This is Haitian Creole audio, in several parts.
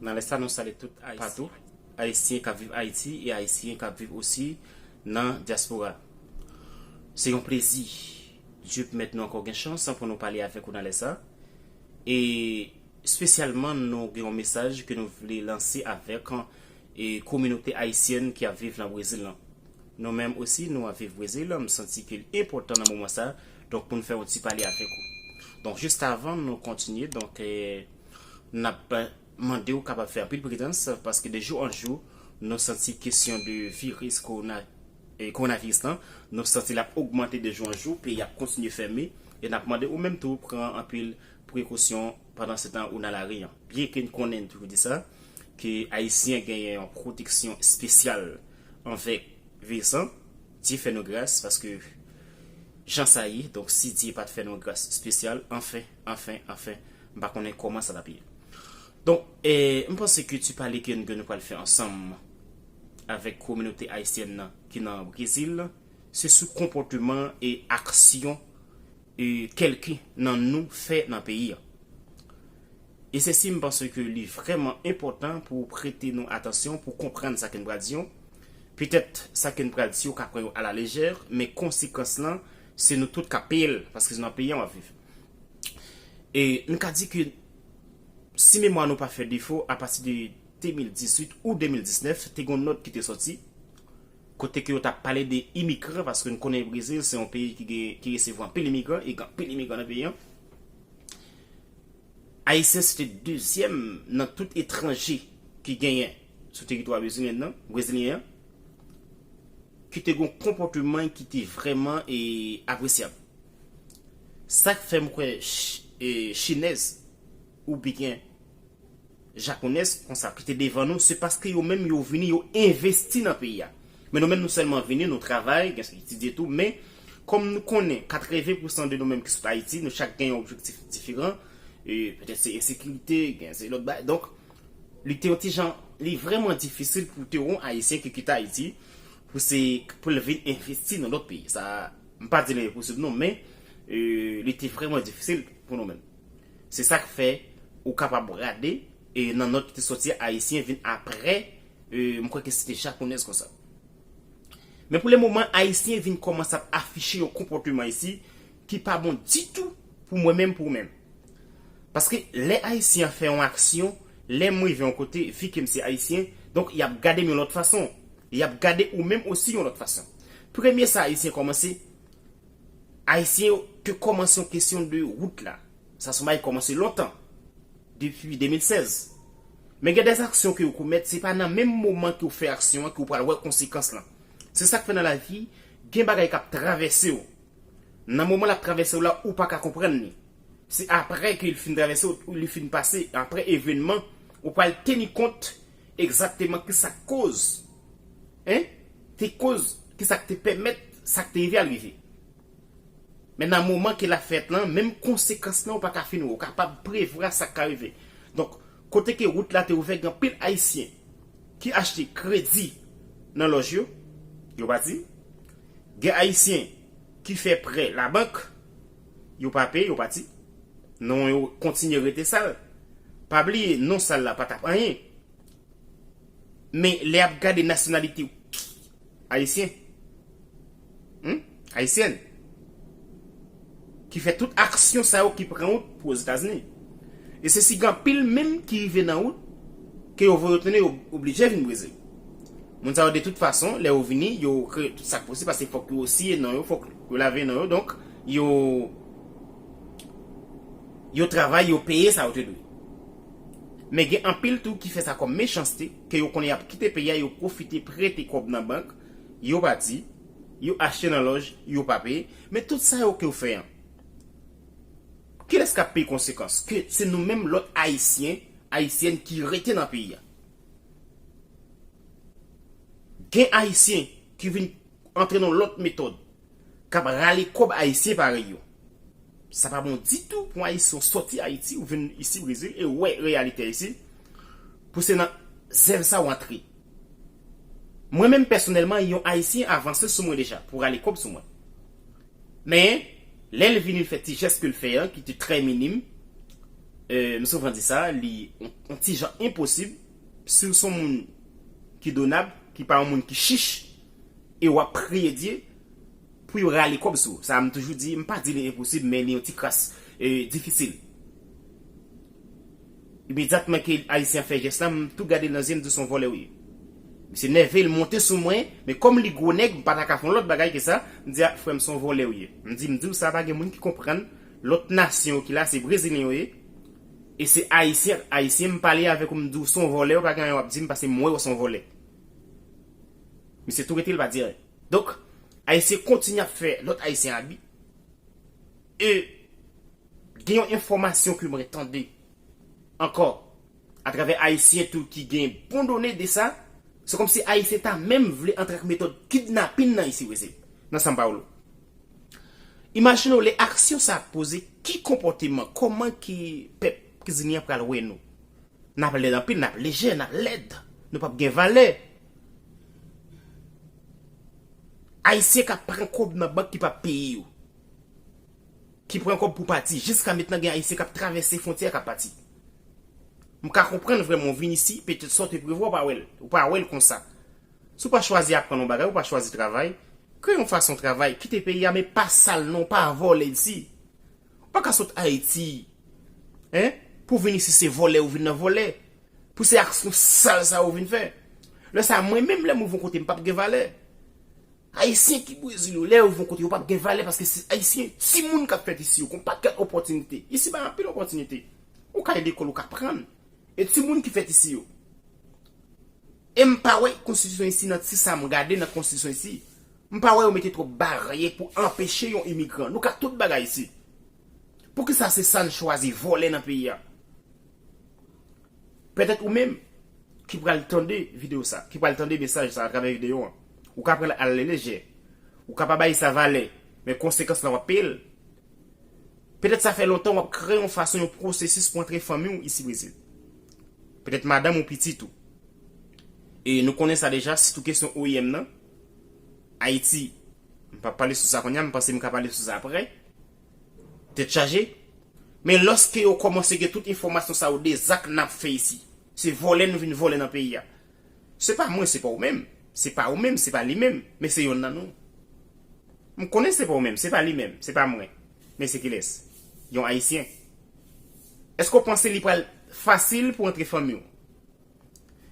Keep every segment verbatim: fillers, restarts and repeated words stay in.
Nan lè sa, nou salye tout Ayisyen, Ayisyen k ap viv Ayiti e Ayisyen k ap viv osi nan dyaspora. Se yon plezi Dye pèmèt nou ankò gen chans pou nou pale avèk ou nan lè sa. E espesyalman, nou gen yon mesaj ke nou vle lanse avèk e kominote ayisyèn ki ap viv nan Brezil lan. Nou menm osi, nou ap viv Brezil, m santi ke l enpòtan nan moman sa, donk pou n fè yon ti pale avèk ou. Donk, jis avan nou kontinye, donk, eh, n ap mande w kapab fè anpil pridans, paske de jou an jou, nou santi kesyon de viris kowona, eh, kowonaviris lan, nou santi l ap ogmante de jou an jou, peyi ap kontinye fèmen, e n ap mande ou menm tou pran anpil prekosyon pandan se tan ou nan lari an. Byenke n konnen, n toujou di sa, ke Ayisyen genyen yon pwoteksyon espesyal anvè viris lan, Dye fè nou gras, paske jan sa ye, donk si Dye pa t fè nou gras espesyal, anfen, anfen, anfen, m pa konnen kòman sa t ap ye. Donk, eh, m panse ke ti pale ke n gen nou pral fè ansanm avèk kominote ayisyèn nan ki nan Brezil, se sou konpòteman e aksyon e kèlken nan nou fè nan peyi a. E se si m panse ke li vrèman enpòtan pou w prete nou atansyon, pou w konprann sa ke n pral di yo. Petèt sa ke n pral di yo ka pran yo alalejè, men konsekans lan, se nou tout k ap peye l, paske se nan peyi a w ap viv. E n ka di ke, si memwa nou pa fè defo, apati de de mil dizuit ou de mil diznèf, te gen yon nòt ki te sòti, kote ke yo t ap pale de imigran, paske n konnen Brezil se yon peyi ki gen, ki resevwa anpil imigran, e gen anpil imigran nan peyi an. Ayisyen se te dezyèm nan tout etranje ki genyen sou teritwa brezilyen nan, brezilyen an, ki te gen yon konpòteman ki te vrèman, e, apresyab. Sa k fè m kwè ch-, e, chinèz oubyen japonèz konsa ki te devan nou, se paske yo menm yo vini, yo envesti nan peyi a. Men nou menm nou sèlman vini, nou travay, gen sa ki etidye tou, men kòm nou konnen katreven pousan de nou menm ki sot Ayiti, nou chak gen yon objektif diferan, e petèt se ensekirite, gen se lòt bagay. Donk, li te yon ti jan, li vrèman difisil pou te yon Ayisyen ki kite Ayiti, pou se, pou l vin envesti nan lòt peyi. Sa, m pa di l enposib non, men, e, li te vrèman difisil pou nou menm. Se sa k fè ou kapab gade, e, nan nòt ki te sòti, Ayisyen vin apre, e, m kwè ke se te japonèz konsa. Men pou le moman, Ayisyen vin kòmanse ap afiche yon konpòteman isi ki pa bon ditou pou mwen menm, pou ou menm. Paske lè Ayisyen an fè yon aksyon, lè m rive yon kote, vi ke m se Ayisyen, donk y ap gade m yon lòt fason. Y ap gade ou menm osi yon lòt fason. Premye sa Ayisyen kòmanse, Ayisyen yo te kòmanse yon kesyon de wout la. Sa se yon bagay ki kòmanse lontan, depi de mil sèz. Men gen de aksyon ke yo komèt, se pa nan menm moman ke w fè aksyon an ke w pral wè konsekans lan. Se sa k fè nan lavi, gen bagay k ap travèse w. Nan moman l ap travèse w la, ou pa ka konprann li. Se apre ke li fin travèse w, li fin pase, apre evènman, ou pral teni kont egzakteman ki sa k koz. Hein? Te koz, ki sa k te pèmèt, sa k te rive al rive. Men nan moman ke l ap fèt lan, menm konsekans lan ou pa ka fin wè, ou kapab prevwa sa k ka rive. Donk, kote ke wout la te ouvè, gen anpil Ayisyen ki achte kredi nan lòj yo, yo pati. Gen Ayisyen ki fè prè labank, yo pa peye, yo pati. Non yo kontinye rete sal. Pa bliye, non sal la pa t ap anyen. Men lè y ap gade nasyonalite ayisyen, hmm? Ayisyèn, ki fè tout aksyon sa yo ki pran wout pou Ozetazini. E se si gen anpil menm ki rive nan wout ke yo voye yo tounen, yo oblije vin Brezil. Moun sa yo, de tout fason, lè yo vini, yo kreye tout sa k posib, paske fòk yo siye non yo, fòk yo lave non yo, donk, yo, yo travay, yo peye sa yo te dwe. Men gen anpil tou ki fè sa kòm mechanste, ke yo konnen y ap kite peyi a, yo pwofite prete kòb nan bank, yo pati, yo achte nan lòj, yo pa peye. Men tout sa yo ke yo fè an, kilès k ap peye konsekans? Ke se nou menm lòt Ayisyen, Ayisyèn ki rete nan peyi a. Gen Ayisyen ki vin antre nan lòt metòd, k ap rale kòb Ayisyen parèy yo. Sa pa bon ditou pou Ayisyen w sòti Ayiti, ou vin isi Brezil, e w wè reyalite a isi, pou se nan zèv sa w antre. Mwen menm pèsonèlman, yon Ayisyen avanse sou mwen deja, pou rale kòb sou mwen. Men, lè l vini, l fè ti jès ke l fè an, ki te trè minim, E, m souvan di sa, li yon, yon ti jan enposib. Si w se yon moun ki donab, ki pa yon moun ki chich, e w ap priye Dye pou yo rale kòb sou ou. Sa a m toujou di, m pa di li enposib, men li yon ti kras, e, difisil. Imedyatman ke Ayisyen an fè jès la, m tou gade l nan zye, m di w se yon vòlè w ye. Misye nève, l monte sou mwen, men kòm li gwo nèg, m pa ta ka fè yon lòt bagay ke sa, m di, a, frè m, se yon vòlè w ye. M di, m di w sa, pa gen moun ki konprann, lòt nasyon ki la, se Brezilyen yo ye, e se Ayisyen ak Ayisyen, m pale avèk ou, m di w se yon vòlè, w pa gen anyen w ap di m, paske m wè w se yon vòlè. Misye tou rete, l pa di anyen. Donk, Ayisyen kontinye ap fè lòt Ayisyen abi. E gen yon enfòmasyon ke mwen tande ankò, atravè Ayisyen tou ki gen bon done de sa, se kòmsi Ayisyen ta menm vle antre ak metòd kidnapin nan isi Brezil, nan São Paulo. Imajine w, lè aksyon sa ap poze, ki konpòteman, kòman ki pèp brezilyen an pral wè nou? N ap lèd anpil, n ap lejè, n ap lèd. Nou p ap gen valè. Ayisyen k ap pran kòb nan bank ki p ap peye yo. Ki pran kòb pou pati. Jiska mentnan gen Ayisyen k ap travèse fwontyè a k ap pati. M ka konprann vrèman w vin isi, petèt sa w te prevwa w pa wè l. Ou pa wè l konsa. Si w pa chwazi aprann yon bagay, ou pa chwazi travay, kreye yon fason travay, kite peyi a, men pa sal non, pa vòlè isi. Ou pa ka sot Ayiti, en, pou vin isi se vòlè ou vin nan vòlè. Pou se aksyon sal sa ou vin fè. Lè sa, mwen menm lè m rive yon kote, m p ap gen valè. Ayisyen ki Brezil yo, lè yo rive yon kote, yo p ap gen valè paske se Ayisyen, timoun k ap fèt isi yo, gen yon pakèt opòtinite. Isi ba anpil opòtinite. Ou ka lekòl, ou ka aprann. E timoun ki fèt isi yo. E m pa wè konstitisyon isi nan ti sa m gade nan konstitisyon isi. M pa wè yo mete twòp baryè pou anpeche yon imigran. Nou ka tout bagay isi. Poukisa se sa n chwazi vòlè nan peyi a? Petèt ou menm ki pral tande videyo sa, ki pral tande mesaj sa atravè videyo an, ou ka pran l al lejè. Ou ka pa bay sa valè, men konsekans lan w ap peye l. Petèt sa fè lontan w ap kreye yon fason, yon pwosesis pou antre fanmi w isi Brezil. Petèt madanm ou pitit ou. E nou konnen sa deja, sitou kesyon O I M nan. Ayiti, m p ap pale sou sa kounye a, m panse m ka pale sou sa aprè. Tèt chaje. Men lòske yo kòmanse gen tout enfòmasyon sa yo de zak n ap fè isi. Se vòlè nou vin vòlè nan peyi a. Se pa mwen, se pa ou menm. Se pa ou menm, se pa li menm, men se yonn nan nou. M konnen se pa ou menm, se pa li menm, se pa mwen. Men se kilès? Yon Ayisyen. Èske w panse li pral fasil pou antre fanmi w?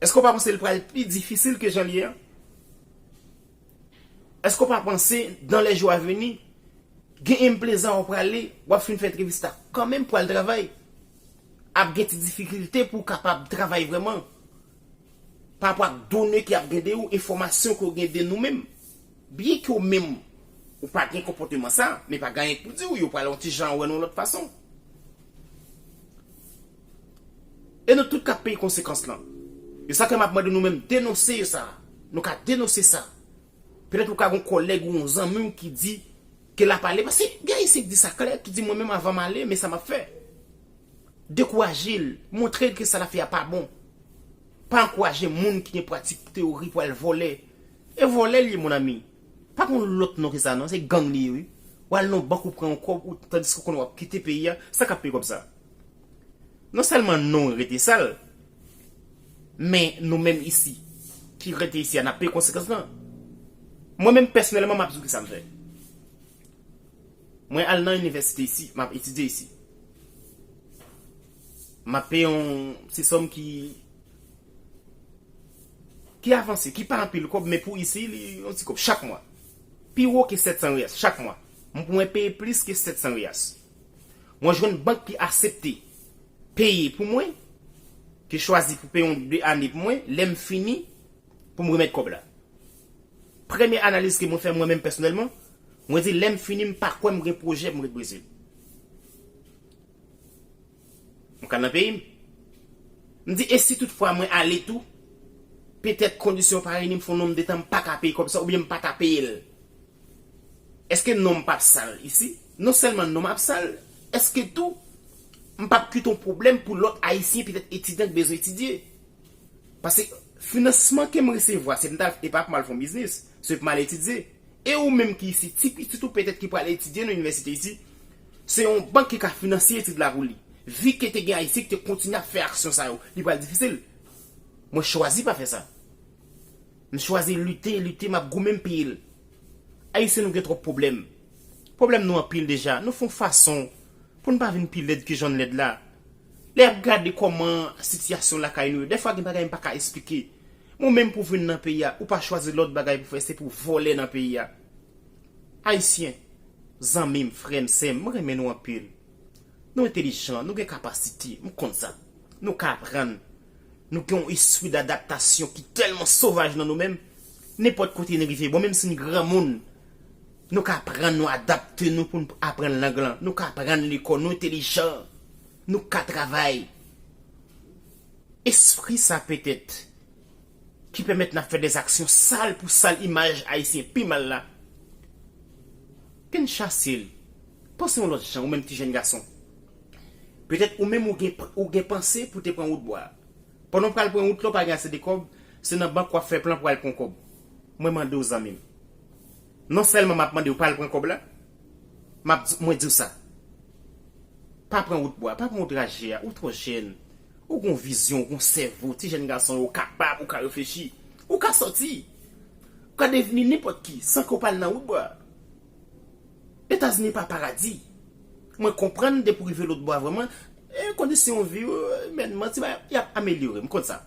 Èske w pa panse li pral pi difisil ke jan l ye a? Èske w pa panse, dans les jours à venir, gen enpleza w prale, w ap fin fè entrevista kanmenm pou al travay, ap gen ti difikilte pou w kapab travay vrèman? Pa rapò ak done ki ap gen de ou, enfòmasyon ke w gen de nou menm. Byen ke w menm, ou pa gen konpòteman sa, men pa gen anyen pou di w, yo pral yon ti jan wè nou yon lòt fason. E nou tout k ap peye konsekans lan. E sa ke m ap mande nou menm, denonse sa. Nou ka denonse sa. Petèt ou ka gen yon kòlèg ou yon zanmi w ki di ke l ap ale. Paske gen Ayisyen ki di sa klè, ki di mwen menm avan m ale, men sa m ap fè. Dekouraje l, montre l ke sa l ap fè a pa bon. Pa ankouraje moun ki gen pratik teyori pou al vòlè. E vòlè l ye, mon ami. Pa gen lòt non ke sa non, se gang li ye wi. W al nan bank ou pran yon kòb, ou, tandiske w konnen w ap kite peyi a, sa k ap peye kòb sa? Non sèlman non rete sal, men nou menm isi, ki rete isi a, n ap peye konsekans lan. Mwen menm pèsonèlman, m ap di w kisa m fè. Mwen al nan inivèsite isi, m ap etidye isi. M ap peye yon ti sòm ki, ki avanse, ki pa anpil kòb, men pou isi, li yon ti kòb chak mwa. Pi wo ke sèt san riyas chak mwa. Mwen peye plis ke sèt san riyas. Mwen jwenn bank ki aksepte peye pou mwen, ki chwazi pou peye yon de ane pou mwen, lè m fini, pou m remèt kòb la. Premye analiz ke mwen fè mwen menm pèsonèlman, mwen di lè m fini, m pa kwè m gen pwojè pou m ret Brezil. M ka nan peyi m. M di, e si toutfwa mwen ale tou, petèt kondisyon pa reyini, m fè yon nonm de tan m pa ka peye kòb sa, oubyen m pa ta peye l. Èske non m p ap sal isi? Non sèlman non m ap sal, èske tou m p ap kite yon pwoblèm pou lòt Ayisyen, petèt etidyan k bezwen etidye? Paske finansman ke m resevwa, se m ta, e pa pou m al fè yon biznis, se pou m al etidye. E ou menm ki isi, ti pitit ou petèt ki pral etidye nan inivèsite isi, se yon bank ki ka finanse etid la pou li. Vi ke te gen Ayisyen ki te kontinye ap fè aksyon sa yo, li pral difisil. Mwen chwazi pa fè sa. M chwazi lite, lite, m ap goumen, m peye l. Ayisyen, nou gen twòp pwoblèm. Pwoblèm nou anpil deja. Nou fè yon fason pou n pa vin pi lèd ke jan n lèd la. Lè y ap gade kòman sitiyasyon lakay nou yo, dèfwa gen bagay m pa ka esplike. Mwen menm pou vin nan peyi a, ou pa chwazi lòt bagay pou fè, se pou vòlè nan peyi a. Ayisyen, zanmi m, frè m, sè m, mwen renmen nou anpil. Nou entelijan, nou gen kapasite, m konn sa. Nou ka aprann. Nou gen yon espri dadaptasyon ki tèlman sovaj nan nou menm. Nenpòt kote n rive, bon, menm si n granmoun, nou ka aprann, nou adapte nou pou n aprann lang lan. Nou ka aprann lekòl, nou entelijan. Nou ka travay. Espri sa petèt ki pèmèt n ap fè dèzaksyon sal pou sal imaj Ayisyen pi mal la. Ken chase l. Panse yon lòt jan, ou menm ti jèn gason. Petèt ou menm ou gen, ou gen panse pou te pran wout bwa a. Pandan w pral pran wout la, w pa gen ase de kòb, se nan bank w ap fè plan pou al pran kòb. Mwen mande w, zanmi m. Non sèlman m ap mande w pa al pran kòb la, m ap di, mwen di w sa. Pa pran wout bwa, pa pran wout raje a, ou twò jèn. Ou gon vizyon, ou gon sèvo, ti jèn gason yo kapab, ou ka reflechi. Ou ka sòti. Ou ka devni nenpòt ki, san ke w pa al nan wout bwa. Etazini pa paradi. Mwen konprann depi w rive lòt bò a vrèman, e, kondisyon vi yo, imènman, ti bagay, y ap amelyore, m konn sa.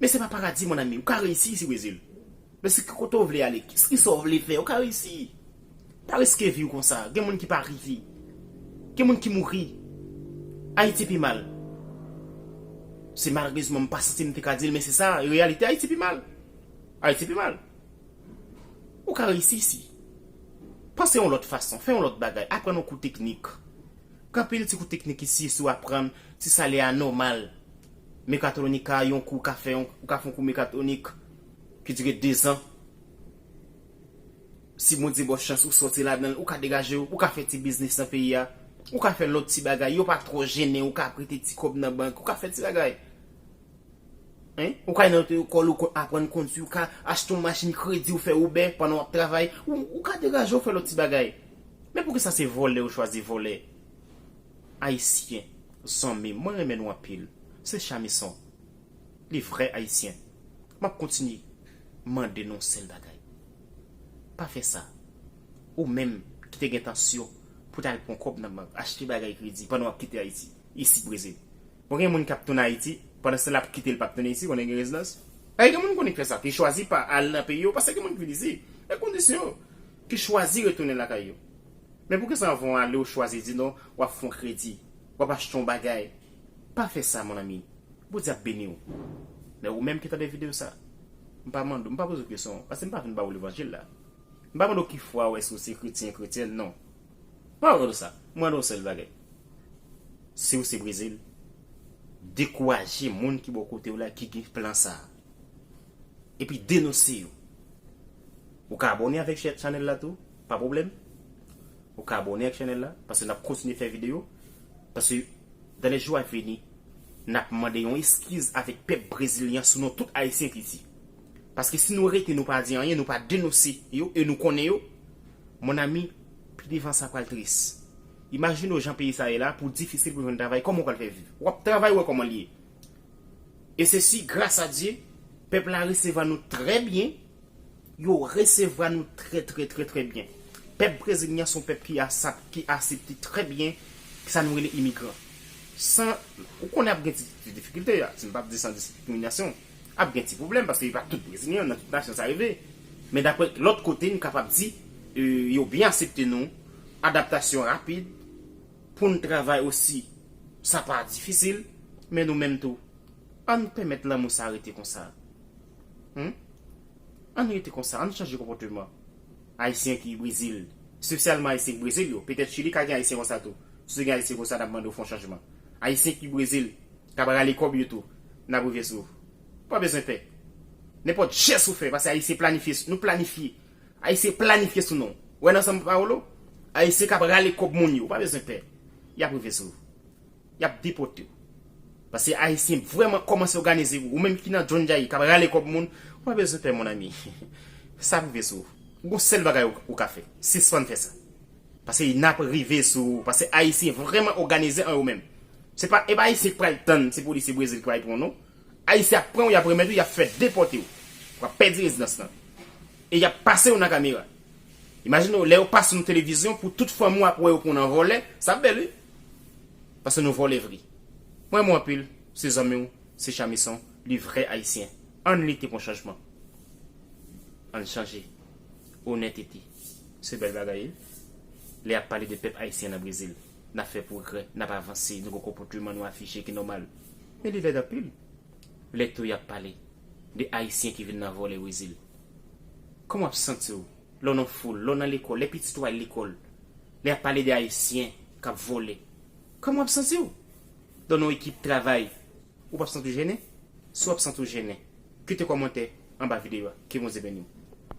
Men se pa paradi, mon ami, ou ka reyisi isi Brezil. Men se ki kote w vle ale, ki, kisa w vle fè, ou ka reyisi. Pa riske vi w konsa, gen moun ki pa rive. Gen moun ki mouri. Ayiti pi mal. Se malerezman m pa santi m te ka di l, men se sa, reyalite Ayiti pi mal. Ayiti pi mal. Ou ka reyisi isi. Panse yon lòt fason, fè yon lòt bagay, aprann yon kou teknik. Gen anpil ti kou teknik isi, si w aprann, ti salè a nòmal. Mekatronika, yon kou ou ka fè, yon, ou ka fè yon kou mekatronik ki dire dezan. Si Bondye ba w chans, ou sòti ladan l, ou ka degaje w, ou ka fè ti biznis nan peyi a, ou ka fè lòt ti bagay, yo pa twò jennen, ou ka prete ti kòb nan bank, ou ka fè ti bagay. Hein? Ou ka al nan lekòl, ou kon-, aprann kondui, ou ka achte yon machin kredi, ou fè Uber pandan w ap travay, ou, ou ka degaje w fè lòt ti bagay. Men poukisa se vòlè ou chwazi vòlè? Ayisyen, zanmi m, mwen renmen nou anpil. Se Chamison. Li vrè Ayisyen. M ap kontinye mande nou yon sèl bagay. Pa fè sa. Ou menm ki te gen tansyon pou t al pran kòb nan bank, achte bagay kredi pandan w ap kite Ayiti, isi Brezil. Bon, gen moun k ap tounen Ayiti, pandan se tan l ap kite l p ap tounen isi, konnen gen rezidans. Ay, gen moun konnen k fè sa, ki chwazi pa al nan peyi yo, paske gen moun ki vin isi, e kondisyon yo, ki chwazi retounen lakay yo. Men poukisa anvan w ale, w chwazi di non, w ap fè yon kredi, w ap achte yon bagay? Pa fè sa, mon ami. Bondye ap beni w. Men ou menm ki tande videyo sa, m pa mande w, m pa poze w kesyon, paske m pa vin ba w levanjil la. M pa mande w ki fwa w, èske w se kretyen, kretyèn, non. M pa mande w sa. M mande w yon sèl bagay. Si w se Brezil, dekouraje moun ki bò kote w la ki gen plan sa a. Epi denonse yo. Ou ka abòne avèk chè-, chanèl la tou, pa pwoblèm. Ou ka abòne ak chanèl la, paske n ap kontinye fè videyo. Paske dans les jours à venir, n ap mande yon eskiz avèk pèp brezilyen sou non tout Ayisyen ki di. Paske si nou rete, nou pa di anyen, nou pa denonse yo, e nou konnen yo, mon ami, pi devan sa pral tris. Imajine w jan peyi sa ye la, pou difisil pou jwenn travay, kòman w pral fè viv? W ap travay, w wè kòman l ye. E se si, gras a Dye, pèp la resevwa nou trè byen, yo resevwa nou trè, trè, trè, trè byen. Pèp brezilyen se yon pèp ki asap-, ki aksepte trè byen sa nou rele imigran. San, ou konnen ap gen ti, ti difikilte, si m p ap di san diskriminasyon, ap gen ti pwoblèm, paske e pa tout brezilyen, nan tout nasyon sa rive. Men daprè lòt kote, n kapab di, e, yo byen aksepte nou, adaptasyon rapid, pou n travay osi, sa pa difisil, men nou menm tou, ann pèmèt lanmou sa rete konsa. Hmm? Ann rete konsa, ann chanje konpòteman. Ayisyen ki Brezil, espesyalman Ayisyen ki Brezil yo, petèt Chili ka gen Ayisyen konsa tou. Si gen Ayisyen konsa, n ap mande w fè yon chanjman. Ayisyen ki Brezil, k ap rale kòb yo tou, n ap rive sou ou. Pa bezwen pè. Nenpòt jès ou fè, paske Ayisyen planifye, nou planifye. Ayisyen planifye sou non. Wè nan sanm pawolo, Ayisyen k ap rale kòb moun yo, pa bezwen pè. Y ap rive sou ou. Y ap depòte w. Paske Ayisyen vrèman kòmanse òganize pou ou. Ou menm ki nan John Jay, k ap rale kòb moun, ou pa bezwen pè, mon ami. Sa ap rive sou ou. Gon sèl bagay ou, ou ka fè. Sispann fè sa. Paske n ap rive sou ou. Paske Ayisyen vrèman òganize an yo menm. Se pa, e pa Ayisyen ki pral tann se polisye Brezil ki pral pran w, non. Ayisyen ap pran w, y ap remèt ou, y ap fè depòte w. W ap pèdi rezidans lan. E y ap pase w nan kamera. Imajine w, lè yo pase w nan televizyon, pou tout fanmi w ap wè yo pou w nan vòlè, sa ap bèl, wi. Paske nou vòlè vre. Mwen renmen w anpil, se zanmi w, se Chamison, li vrè Ayisyen. Ann lite pou chanjman. Ann chanje. Onètete. Se bèl bagay, wi. Lè y ap pale de pèp ayisyen nan Brezil, n ap fè pwogrè, n ap avanse, nou gen konpòtman nou afiche ki nòmal. Men li lèd anpil. Lè tou y ap pale de Ayisyen ki vin nan vòlè Brezil. Kòman w ap santi w? Lè w nan foul, lè w nan lekòl, lè pitit ou al lekòl, lè y ap pale de Ayisyen k ap vòlè, kòman w ap santi w? Lè w nan ekip travay, ou p ap santi w jennen? Si w ap santi w jennen, kite kòmantè anba videyo a. Ke Bondye beni w.